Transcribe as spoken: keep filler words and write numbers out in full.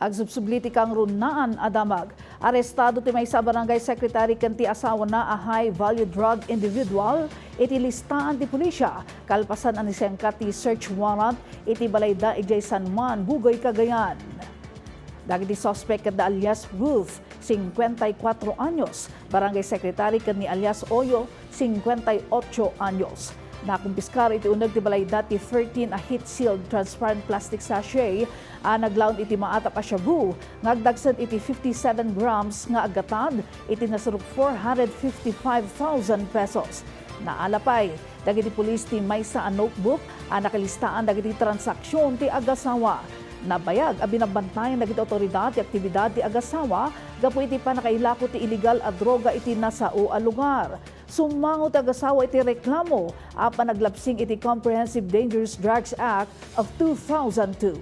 Agsubsubli ti kangrunaan a damag. Arestado ti maysa a barangay secretary ken ti asawana a high-value drug individual iti listaan ti pulisya, kalpasan a nisengka ti search warrant iti balayda idiay San Juan, Bugoy, Cagayan. Dagiti suspek ket da alias Ruth, singkuenta y kuatro anyos, barangay secretary, ken ni alias Oyo, singkuenta y otso anyos. Nakumpiskar iti uneg ti balayda ti thirteen a heat-sealed transparent plastic sachet a naglaon iti maatap a shabu nga agdagsen iti fifty-seven grams nga aggatad iti nasurok four hundred fifty-five thousand pesos. Naala pay dagiti pulis ti maysa a notebook a nakalistaan dagiti transaksyon ti agasawa. Nabayag a binabantayan dagiti awtoridad ti aktibidad ti agasawa gapu iti pannakailako ti iligal a droga iti nasao a lugar. Summango ti agasawa iti reklamo a panaglabsing iti Comprehensive Dangerous Drugs Act of two thousand two.